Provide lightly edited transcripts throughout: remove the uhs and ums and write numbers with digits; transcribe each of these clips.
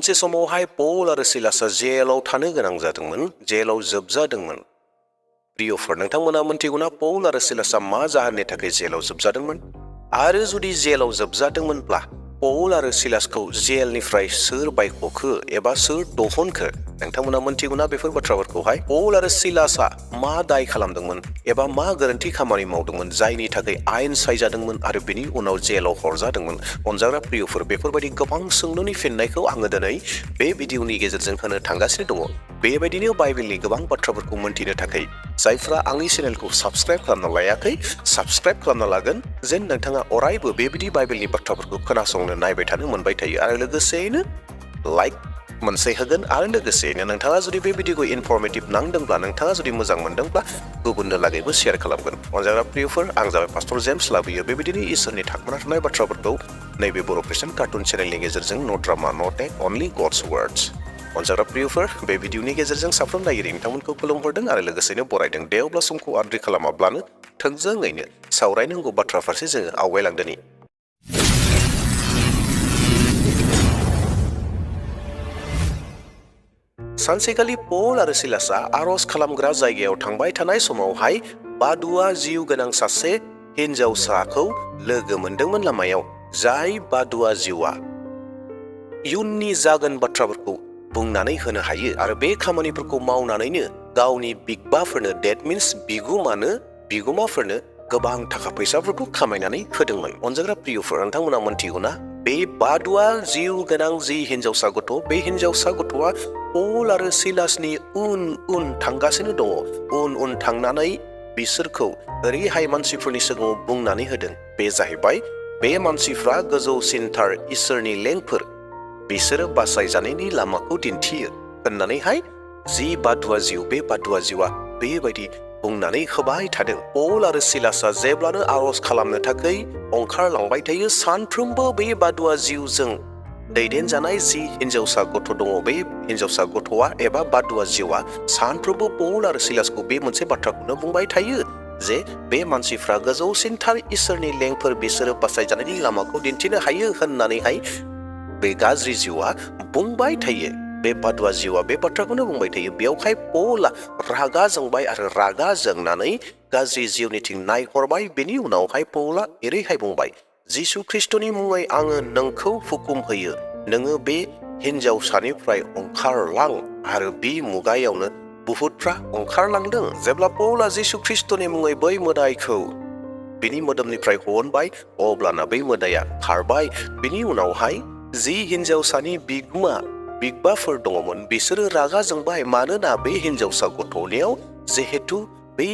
मोनसे समावहाय पल आरो सिलासआ जेलाव थानो गोनां जादोंमोन, जेलाव जोबजादोंमोन। प्रियफोर, नोंथांमोना मोनथिगौना पल आरो सिलासआ मा जाहोननि थाखाय जेलाव जोबजादोंमोन? आरो जुदि जेलाव जोबजादोंमोनब्ला पल आरो सिलासखौ जेलनिफ्राय सोर बायख'खो एबा सोर दिहुनखो? नोंथांमोना मोनथिगौना बेफोर बाथ्राफोरखौहाय? पल आरो सिलासआ मा दाय खालामदोंमोन एबा मा गोरोन्थि खामानि मावदोंमोन जायनि थाखाय आयेन सायजादोंमोन आरो बेनि उनाव जेलाव हरजादोंमोन? अनजाग्रा प्रियफोर, बेफोरबायदि गोबां सोंलुनि फिननायखौ आङो दिनै बे भिडिअनि गेजेरजों होनो थांगासिनो दङ। बेबायदिनो बाइबेलनि गोबां बाथ्राफोरखौ मोनथिनो थाखाय जायफ्रा आंनि चेनेलखौ साबस्क्राइब खालामना लायाखै, साबस्क्राइब खालामना लागोन, जेन नोंथाङा अरायबो बेबायदि बाइबेलनि बाथ्राफोरखौ खोनासंनो नायबाय थानो मोनबाय थायो। आरो लोगोसेयैनो लाइक मोनसे होगोन। आरो लोगोसेयैनो नोंथाङा जुदि बे भिडिअखौ इनफरमेटिभ नांदोंब्ला, नोंथाङा जुदि मोजां मोनदोंब्ला गुबुननो लागैबो शेयार खालामगोन। अनजाग्रा प्रियफोर, आं जाबाय पास्टर जेम्स लाबोयो बेबायदिनो इसोरनि थाखोना थानाय बाथ्राफोरखौ नैबे बर' ख्रिस्टियान कार्टुन चेनेलनि गेजेरजों। नो ड्रामा, नो टेक, अनलि गड्स वर्ड्स। अनजाग्रा प्रियफोर, बे भिडिअनि गेजेरजों साफ्रोम नायगिरि नोंथांमोनखौ खुलुमहरदों आरो लोगोसेनो बरायदों। दे अब्ला समखौ आद्रि खालामाब्लानो थोंजोङैनो सावरायनांगौ बाथ्रा फारसे जोङो आवगायलांदोनि। सानसेखालि पल आरो सिलासआ आरज खालामग्रा जायगायाव थांबाय थानाय समावहाय बादुआ जिउ गोनां सासे हिनजावसाखौ लोगो मोनदोंमोन लामायाव। जाय बादुआ जिउआ इयुननि जागोन बाथ्राफोरखौ बुंनानै होनो हायो आरो बे खामानिफोरखौ मावनानैनो गावनि बिगबाफोरनो, डेट मिन्स बिगुमाफोरनो गोबां थाखा फैसाफोरखौ खामायनानै होदोंमोन। अनजाग्रा प्रियफोर, नोंथांमोना मोनथिगौना बे बादुआ जिउ गोनां जि हिनजावसा गथ', बे हिनजावसा गथ'आ पल आरो सिलासनि उन उन थांगासिनो दङ। उन उन थांनानै बिसोरखौ ओरैहाय मानसिफोरनि सिगाङाव बुंनानै होदों। बे जाहैबाय बे मानसिफ्रा गोजौसिनथार इसोरनि लेंफोर, बिसोरो बासायजानायनि लामाखौ दिन्थियो होननानैहाय जि बादुआ जिउ, बे बादुआ जिउआ बेबायदि बुंनानै होबाय थादों। पल आरो सिलासआ जेब्लानो आरज खालामनो थाखाय ओंखारलांबाय थायो, सानफ्रोमबो बे बादुआ जिउजों दैदेनजानाय जि हिनजावसा गथ' दङ, बे हिनजावसा गथ'आ एबा बादुआ जिउआ सानफ्रोमबो पल आरो सिलासखौ बे मोनसे बाथ्राखौनो बुंबाय थायो जे बे मानसिफ्रा गोजौसिनथार इसोरनि लेंफोर, बिसोरो बासायजानायनि लामाखौ दिन्थिनो हायो होननानैहाय बे गाज्रि जिउआ बुंबाय थायो। बे बादुआ जिउआ बे बाथ्राखौनो बुंबाय थायो। बेयावहाय पलआ रागा जोंबाय आरो रागा जोंनानै गाज्रि जिउनिथिं नायहरबाय। बेनि उनावहाय पलआ एरैहाय बुंबाय, जिसु ख्रिस्ट'नि मुङै आङो नोंखौ हुकुम होयो, नोङो बे हिनजावसानिफ्राय ओंखारलां। आरो बे मुगायावनो बुहुतफ्रा ओंखारलांदों। जेब्ला पलआ जिसु ख्रिस्ट'नि मुङै बै मोदायखौ बिनि मोदोमनिफ्राय हनबाय, अब्लाना बै मोदाया खारबाय। बिनि उनावहाय जि हिनजावसानि बिगबाफोर दङमोन, बिसोरो रागा जोंबाय। मानोना बे हिनजावसा गथ'नियाव जिहेथु बे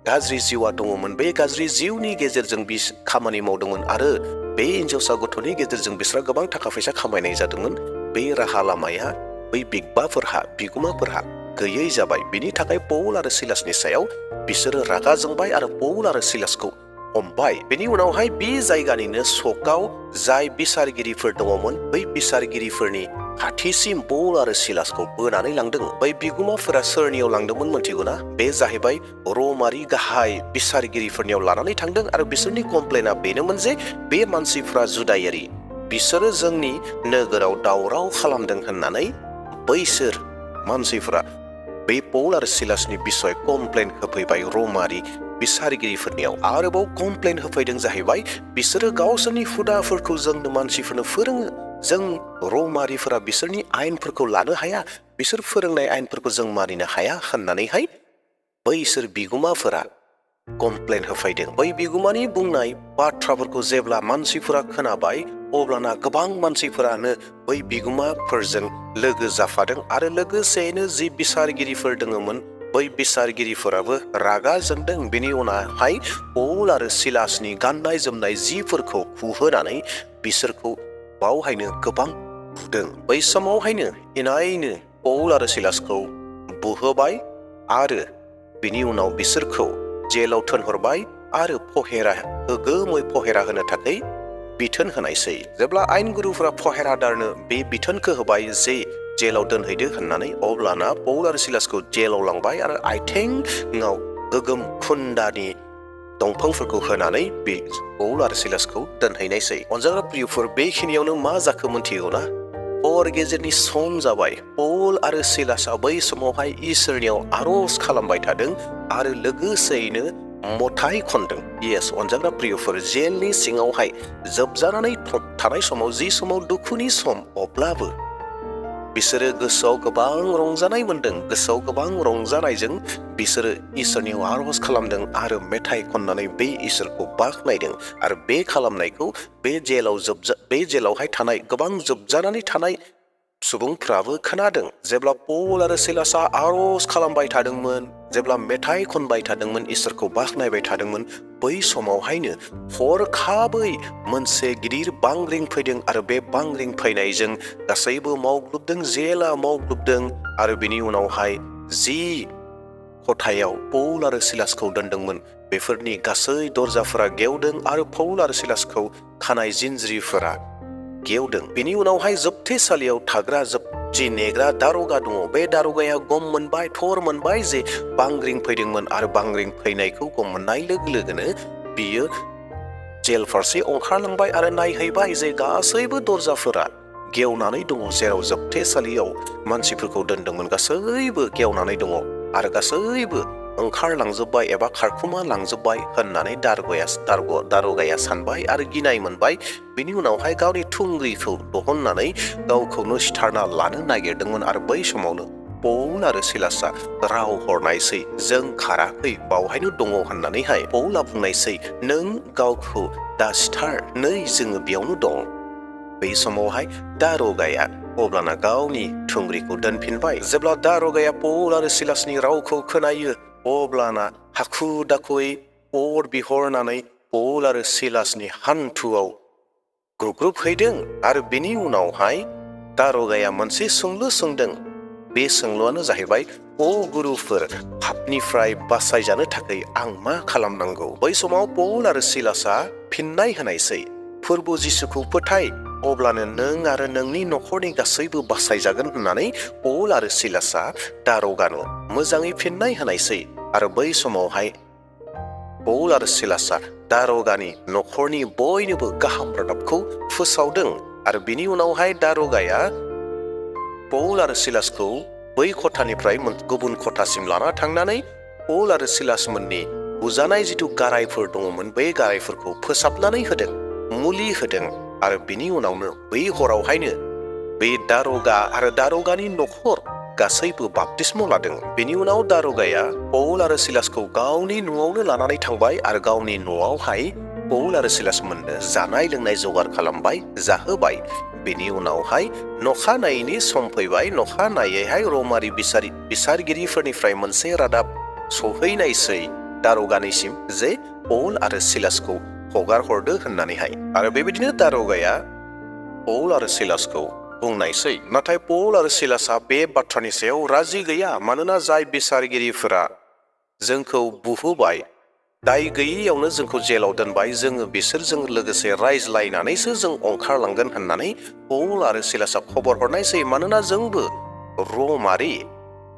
गाज्रि जिउआ दङमोन, बे गाज्रि जिउनि गेजेरजों खामानि मावदोंमोन आरो बे हिनजावसा गथ'नि गेजेरजों बिसोरा गोबां थाखा फैसा खामायनाय जादोंमोन। बे राहा लामाया बै बिगुमाफोरहा गैयै जाबाय। बिनि थाखाय पल आरो सिलासनि सायाव बिसोरो रागा जोंबाय आरो पल आरो सिलासखौ हमबाय। बेनि उनावहाय बे जायगानिनो सकआव जाय बिसारगिरिफोर दङमोन, बै बिसारगिरिफोरनि खाथिसिम पल आरो सिलासखौ बोनानै लांदों। बै बिगुमाफोरा सोरनियाव लांदोंमोन मोनथिगौना? बे जाहैबाय रमारि गाहाय बिसारगिरिफोरनियाव लानानै थांदों। आरो बिसोरनि कमप्लेना बेनोमोन जे बे मानसिफ्रा जुदायारि, बिसोरो जोंनि नोगोराव दावराव खालामदों होननानै बैसोर मानसिफ्रा बे पल आरो सिलासनि बिसय कमप्लेन होफैबाय रमारि बिसारगिरिफोरनियाव। आरोबाव कमप्लेन होफैदों जाहैबाय, बिसोरो गावसोरनि हुदाफोरखौ जोंनो मानसिफोरनो फोरोङो, जों रमारिफोरा बिसोरनि आयेनफोरखौ लानो हाया, बिसोर फोरोंनाय आयेनफोरखौ जों मानिनो हाया होननानैहाय बैसोर बिगुमाफोरा कमप्लेन होफैदों। बै बिगुमानि बुंनाय बाथ्राफोरखौ जेब्ला मानसिफोरा खोनाबाय, अब्लाना गोबां मानसिफोरानो बै बिगुमाफोरजों लोगो जाफादों। आरो लोगोसेयैनो जि बिसारगिरिफोर दङमोन, बै बिसारगिरिफोराबो रागा जोंदों। बेनि उनावहाय पल आरो सिलासनि गाननाय जोमनाय जिफोरखौ खुहोनानै बिसोरखौ बावहायनो गोबां बुदों। बै समावहायनो इनायनो पल आरो सिलासखौ बुहोबाय आरो बिनि उनाव बिसोरखौ जेलाव दोनहरबाय आरो गोगोमै पहेरा होनो थाखाय बिथोन होनायसै। जेब्ला आयेनगुरुफोरा पहेरादारनो बे बिथोनखौ होबाय जे जेलाव दोनहैदो होननानै, अब्लाना पल आरो सिलासखौ जेलाव लांबाय आरो आथिङाव गोगोम खुन्दानि दंफांफोरखौ होनानै बे पल आरो सिलासखौ दोनहैनायसै। अनजाग्रा प्रियफोर, बेखिनियावनो मा जाखो मोनथिगौना? हर गेजेरनि सम जाबाय। पल आरो सिलासआ बै समावहाय इसोरनियाव आरज खालामबाय थादों आरो लोगोसेयैनो मेथाइ खनदों। येस अनजाग्रा प्रियफोर, जेलनि सिङावहाय जोबजानानै थानाय समाव, जि समाव दुखुनि सम, अब्लाबो बिसोरो गोसोआव गोबां रंजानाय मोनदों। गोसोआव गोबां रंजानायजों बिसोरो इसोरनियाव आरज खालामदों आरो मेथाइ खननानै बे इसोरखौ बाख्नायदों। आरो बे खालामनायखौ बे जेलावहाय थानाय गोबां जोबजानानै थानाय सुबुंफ्राबो खोनादों। जेब्ला पल आरो सिलासआ आरज खालामबाय थादोंमोन, जेब्ला मेथाइ खनबाय थादोंमोन, इसोरखौ बाख्नायबाय थादोंमोन, बै समावहायनो हरखाबै मोनसे गिदिर बांग्रिं फैदों आरो बे बांग्रिं फैनायजों गासैबो मावग्लुबदों, जेला मावग्लुबदों आरो बिनि उनावहाय जि खथायाव पल आरो सिलासखौ दोनदोंमोन बेफोरनि गासै दरजाफोरा गेवदों आरो पल आरो सिलासखौ खानाय जिनज्रिफोरा गेवदों। बेनि उनावहाय जोबथेसालियाव थाग्रा जि नेग्रा दार'गा दङ, बे दार'गाया गम मोनबाय, थर मोनबाय जे बांग्रिं फैदोंमोन आरो बांग्रिं फैनायखौ गम मोननाय लोगो लोगोनो बियो जेल फारसे ओंखारलांबाय आरो नायहैबाय जे गासैबो दरजाफोरा गेवनानै दङ। जेराव जोबथेसालियाव मानसिफोरखौ दोनदोंमोन गासैबो गेवनानै दङ आरो गासैबो ओंखारलांजोब्बाय एबा खारखुमा लांजोब्बाय होननानै दार'गाया सानबाय आरो गिनाय मोनबाय। बिनि उनावहाय गावनि थुंग्रिखौ दिहुननानै गावखौनो सिथारना लानो नागिरदोंमोन आरो बै समावनो पल आरो सिलासआ राव हरनायसै, जों खाराखै, बावहायनो दङ होननानैहाय पौला बुंनायसै, नों गावखौ दा सिथार, नै जोङो बेयावनो दं। बै समावहाय दार'गाया अब्लाना गावनि थुंग्रिखौ दोनफिनबाय। जेब्ला दार'गाया पल आरो सिलासनि रावखौ खोनायो अब्लाना हाखु दाखुयै अर बिहरनानै पल आरो सिलासनि हान्थुआव ग्रुबहैदों आरो बिनि उनावहाय दार'गाया मोनसे सोंलु सोंदों। बे सोंलुआनो जाहैबाय, ओ गुरुफोर, पापनिफ्राय बासायजानो थाखाय आं मा खालामनांगौ? बै समाव पल आरो सिलासआ फिननाय होनायसै, फोरबु जिसुखौ फोथाय, अब्लानो नों आरो नोंनि न'खरनि गासैबो बासायजागोन होननानै पल आरो सिलासआ दार'गानो मोजाङै फिननाय होनायसै। आरो बै समावहाय पल आरो सिलासआ दार'गानि न'खरनि बयनोबो गाहाम रादाबखौ फोसावदों आरो बिनि उनावहाय दार'गाया पल आरो सिलासखौ बै खथानिफ्राय गुबुन खथासिम लाना थांनानै पल आरो सिलासमोननि बुजानाय जिथु गारायफोर दङमोन, बे गारायफोरखौ फोसाबनानै होदों, मुलि होदों आरो बिनि उनावनो बै हरावहायनो बे दार'गा आरो दार'गानि न'खर गासैबो बाप्तिस्म लादों। बेनि उनाव दार'गाया पल आरो सिलासखौ गावनि न'आवनो लानानै थांबाय आरो गावनि न'आवहाय पल आरो सिलासमोननो जानाय लोंनाय जगार खालामबाय, जाहोबाय। बेनि उनावहाय नखानायैनि सम फैबाय। नखानायैहाय रमारि बिसारगिरिफोरनिफ्राय मोनसे रादाब सहैनायसै दार'गानिसिम जे पल आरो सिलासखौ हगार हरदो होननानैहाय। आरो बेबायदिनो दार'गाया पल आरो सिलासखौ बुंनायसै। नाथाय पल आरो सिलासआ बे बाथ्रानि सायाव राजि गैया। मानोना जाय बिसारगिरिफोरा जोंखौ बुहोबाय, दाय गैयैयावनो जोंखौ जेलाव दोनबाय, जोङो बिसोरजों लोगोसे रायज्लायनानैसो जों ओंखारलांगोन होननानै पल आरो सिलासआ खबर हरनायसै। मानोना जोंबो रमारि।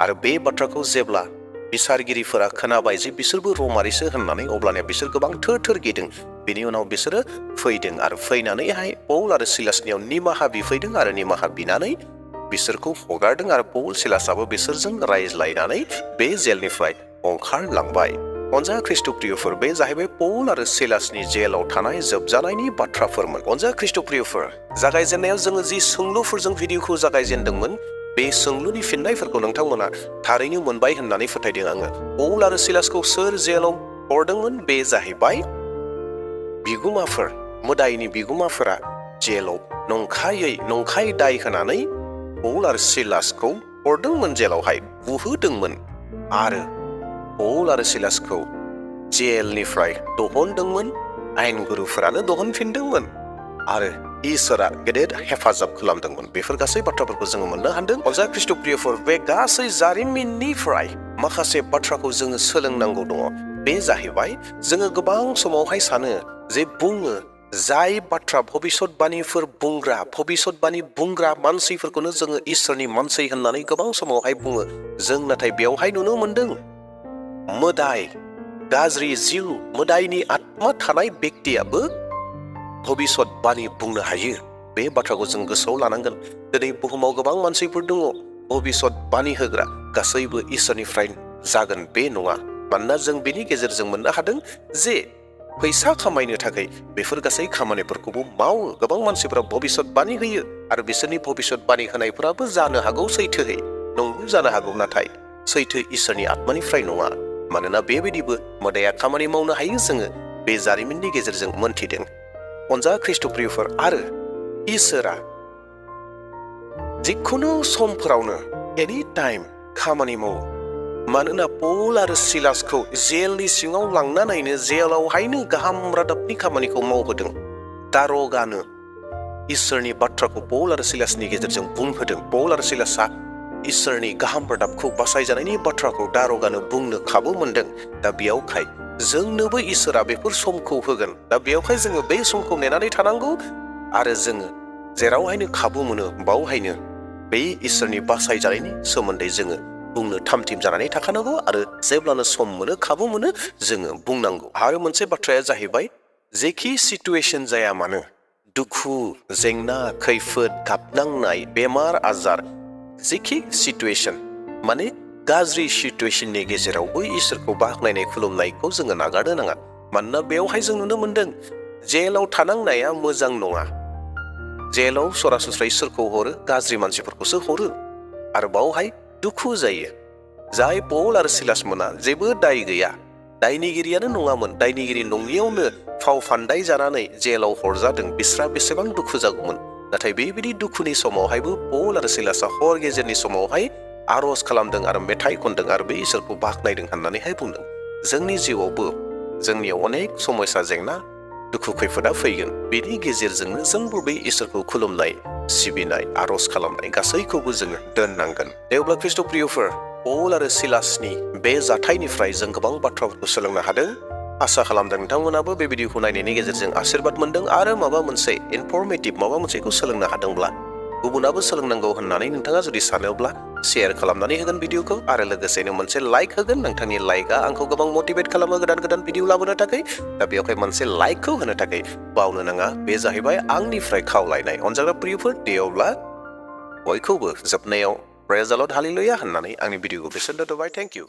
आरो बे बाथ्राखौ जेब्ला बिसारगिरिफोरा खोनाबाय जे बिसोरबो रमारिसो होननानै, अब्लानिया बिसोर गोबां थोर गिदों। बिनि उनाव बिसोरो फैदों आरो फैनानैहाय पल आरो सिलासनियाव निमाहा बिफैदों आरो निमाहा बिनानै बिसोरखौ हगारदों आरो पल सिलासआबो बिसोरजों रायज्लायनानै बे जेलनिफ्राय ओंखारलांबाय। अनजा ख्रिस्ट' प्रियफोर, बे जाहैबाय पल आरो सिलासनि जेलाव थानाय जोबजानायनि बाथ्राफोरमोन। अनजा ख्रिस्ट' प्रियफोर, जागायजेननायाव जोङो जि सोंलुफोरजों भिडिअखौ जागायजेनदोंमोन, बे सोंलुनि फिननायफोरखौ नोंथांमोना थारैनो मोनबाय होननानै फोथायदों आङो। पल आरो सिलासखौ सोर जेलाव हरदोंमोन? बे जाहैबाय बिगुमाफोर, मोदायनि बिगुमाफोरा जेलाव नंखाय दाय होनानै पल आरो सिलासखौ हरदोंमोन, जेलावहाय बुहोदोंमोन आरो पल आरो सिलासखौ जेलनिफ्राय दिहुनदोंमोन। आयेनगुरुफोरानो दिहुनफिनदोंमोन आरो इसोरा गेदेर हेफाजाब खालामदोंमोन। बेफोर गासै बाथ्राफोरखौ जोङो मोननो हादों। अनजा ख्रिस्ट' प्रियफोर, बे गासै जारिमिननिफ्राय माखासे बाथ्राखौ जोङो सोलोंनांगौ दङ। बे जाहैबाय, जोङो गोबां समावहाय सानो जे बुङो, जाय बाथ्रा भबिसतबाणीफोर बुंग्रा मानसिफोरखौनो जोङो इसोरनि मानसि होननानै गोबां समावहाय बुङो। जों नाथाय बेवहाय नुनो मोनदों मोदाय, गाज्रि जिउ, मोदायनि आत्मा थानाय बेक्तियाबो भबिसतबाणी बुंनो हायो। बे बाथ्राखौ जों गोसोआव लानांगोन। दिनै बुहुमाव गोबां मानसिफोर दङ भबिष्यत बानि होग्रा, गासैबो इसोरनिफ्राय जागोन बे नङा। मानोना जों बेनि गेजेरजों मोननो हादों जे फैसा खामायनो थाखाय बेफोर गासै खामानिफोरखौबो मावो। गोबां मानसिफोरा भबिष्यत बानि होयो आरो बिसोरनि भबिष्यत बानि होनायफोराबो जानो हागौ सैथोहै, नंगौ जानो हागौ, नाथाय सैथो इसोरनि आत्मानिफ्राय नङा। मानोना बेबायदिबो मोदाया खामानि मावनो हायो जोङो बे जारिमिननि गेजेरजों मोनथिदों। अनजा ख्रिस्ट'प्रियफोर, आरो इसोरा जिखुनु समफोरावनो एनि टाइम खामानि मावो। मानोना पल आरो सिलासखौ जेलनि सिङाव लांनानैनो जेलावहायनो गाहाम रादाबनि खामानिखौ मावहोदों। दार'गानो इसोरनि बाथ्राखौ पल आरो सिलासनि गेजेरजों बुंहोदों। पल आरो सिलासआ इसोरनि गाहाम रादाबखौ, बासायजानायनि बाथ्राखौ दार'गानो बुंनो खाबु मोनदों। दा बेयावखाय जोंनोबो इसोरा बेफोर समखौ होगोन। दा बेयावखाय जोङो बे समखौ नेनानै थानांगौ आरो जोङो जेरावहायनो खाबु मोनो बावहायनो बे इसोरनि बासायजानायनि सोमोन्दै जोङो बुंनो थामथिम जानानै थाखानांगौ आरो जेब्लानो सम मोनो, खाबु मोनो, जोङो बुंनांगौ। आरो मोनसे बाथ्राया जाहैबाय, जेखि सिटुवेसन जाया मानो, दुखु, जेंना, खैफोद, गाबनांनाय, बेमार आजार, जेखि सिटुवेसन, माने गाज्रि सिटुवेसननि गेजेरावबो इसोरखौ बाख्नायनाय खुलुमनायखौ जोङो नागारनो नाङा। मानोना बेवहाय जों नुनो मोनदों जेलाव थानांनाया मोजां नङा। जेलाव सरासनस्रायै सोरखौ हरो? गाज्रि मानसिफोरखौसो हरो आरो बावहाय दुखु जायो। जाय पल आरो सिलास मोना जेबो दाय गैया, दायनिगिरियानो नङामोन, दायनिगिरि नङियावनो फाव फान्दाय जानानै जेलाव हरजादों, बिस्रा बेसेबां दुखु जागौमोन। नाथाय बेबायदि दुखुनि समावहायबो पल आरो सिलासआ हर गेजेरनि समावहाय आर'ज खालामदों आरो मेथाइ खनदों आरो बे इसोरखौ बाख्नायदों होननानैहाय बुंदों। जोंनि जिउआवबो जोंनियाव अनेक समस्या, जेंना, दुखु खैफोदा फैगोन। बेनि गेजेरजोंनो जोंबो बे इसोरखौ खुलुमनाय, सिबिनाय, आर'ज खालामनाय गासैखौबो जोङो दोननांगोन। दे अब्ला ख्रिस्ट'प्रियफोर, पल आरो सिलासनि बे जाथायनिफ्राय जों गोबां बाथ्राफोरखौ सोलोंनो हादों। आसा खालामदों नोंथांमोनाबो बे भिडिअखौ नायनायनि गेजेरजों आशीर्बाद मोनदों आरो माबा मोनसे इनफरमेटिभ, माबा मोनसेखौ सोलोंनो हादोंब्ला, गुबुनाबो सोलोंनांगौ होननानै नोंथाङा जुदि सानोब्ला शेयार खालामनानै होगोन भिडिअखौ, आरो लोगोसेनो मोनसे लाइक होगोन। नोंथांनि लाइकआ आंखौ गोबां मटिभेट खालामो गोदान गोदान भिडिअ लाबोनो थाखाय। दा बेवहाय मोनसे लाइकखौ होनो थाखाय बावनो नाङा। बे जाहैबाय आंनिफ्राय खावलायनाय। अनजाग्रा प्रियफोर, दे अब्ला बयखौबो जोबनायाव प्रेज द लर्ड, हालेलुया होननानै आंनि भिडिअखौ बेसेन दोनथ'बाय। Thank you.